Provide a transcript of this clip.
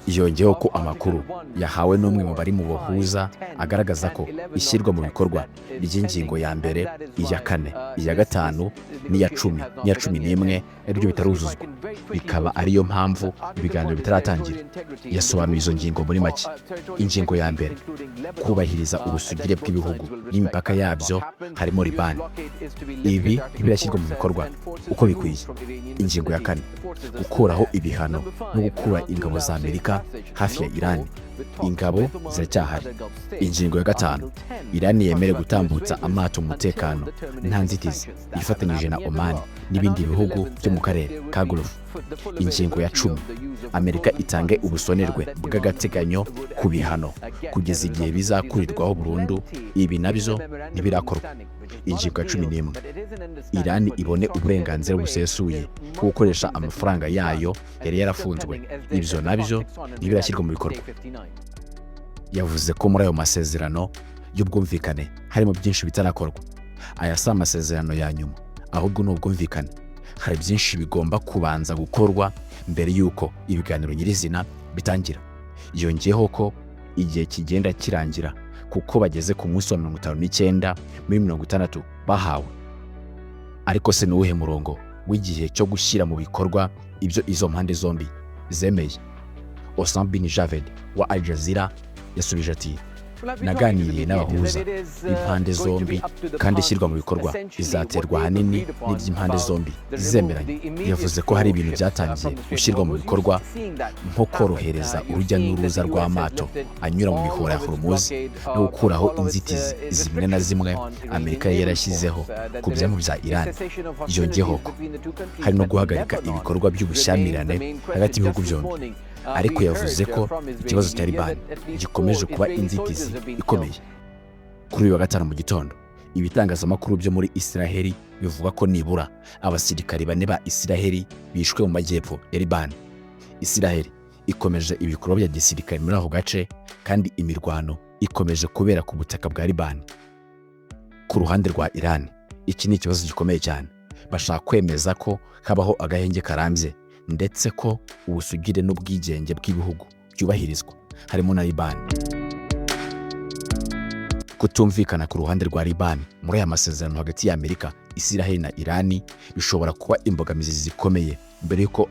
Yongeyeho ko amakuru yahawe n'umwe mu bari mu bahuza agaragaza ko ishyirwa mu bikorwa ry'ingingo ya mbere, iya kane, iya gatanu n'iya 10 n'iya 11 aribyo bitaruzuzwa, bikaba ariyo mpamvu ibiganiro bitaratangira. Yasobanuye izo ngingo muri make. Ingingo ya mbere, kubahiriza ubusugire bw'ibihugu n'imipaka yabyo, harimo Libani. Ibi ntibirashyirwa mu bikorwa uko bikwiye. Ingingo ya kane, gukuraho ibihano no gukura ingabo za Amerika hafi ya Irani. Ingabo ziracyahari. Ingingo ya gatanu, Irani yemere gutambutsa amato mu mutekano nta nzitizi, ifatanyije na Oman n'ibindi bihugu byo mu karere ka Gulf. Ingingo ya 10, Amerika itange ubusonerwe bw'agateganyo ku bihano kugeza igihe bizakurirwaho burundu. Ibi nabyo ntibirakorwa. Ingingo ya 11, Irani ibone uburenganzira busesuye bwo gukoresha amafaranga yayo yari yarafunzwe. Ibyo nabyo ntibirashyirwa mu bikorwa. Yavuze ko muri ayo masezerano y'ubwumvikane harimo byinshi bitarakorwa. Aya si amasezerano ya nyuma, ahubwo ni ubwumvikane. Hari byinshi bigomba kubanza gukorwa mbere y'uko ibiganiro nyirizina bitangira. Yongeyeho ko igihe kigenda kirangira, kuko bageze ku munsi wa 59 muri 60 bahawe. Ariko se ni uwuhe murongo w'igihe cyo gushyira mu bikorwa ibyo izo mpande zombi zemeye? Osama bin Javed wa Al Jazeera yasubije ati: "Naganiriye n'abahuza b'impande zombi, kandi ishyirwa mu bikorwa rizaterwa ahanini n'iby'impande zombi zizemeranya." Yavuze ko hari ibintu byatangiye gushyirwa mu bikorwa, nko korohereza urujya n'uruza rw'amato anyura mu mihora ya Hormuz no gukuraho inzitizi zimwe na zimwe Amerika yari yarashyizeho ku byambu bya Iran. Yongeyeho ko hari no guhagarika ibikorwa by'ubushyamirane hagati y'ibihugu byombi, ariko yavuze ko ikibazo cya Libani gikomeje kuba inzitizi ikomeye. Kuri uyu wa gatanu mu gitondo, ibitangazamakuru byo muri Isiraheli bivuga ko nibura abasirikari bane ba Isiraheli bishwe mu majyepfo ya Libani. Isiraheli ikomeje ibikorwa bya gisirikare muri ako gace, kandi imirwano ikomeje kubera ku butaka bwa Libani. Ku ruhande rwa Iran, iki ni ikibazo gikomeye cyane. Bashaka kwemeza ko habaho agahenge karambye, ndetse ko ubusugire n'ubwigenge bw'ibihugu byubahirizwa, harimo na Libani. Kutumvikana ku ruhande rwa Libani muri aya masezerano hagati ya Amerika, Isiraheli na Irani bishobora kuba imbogamizi zikomeye mbere y'uko.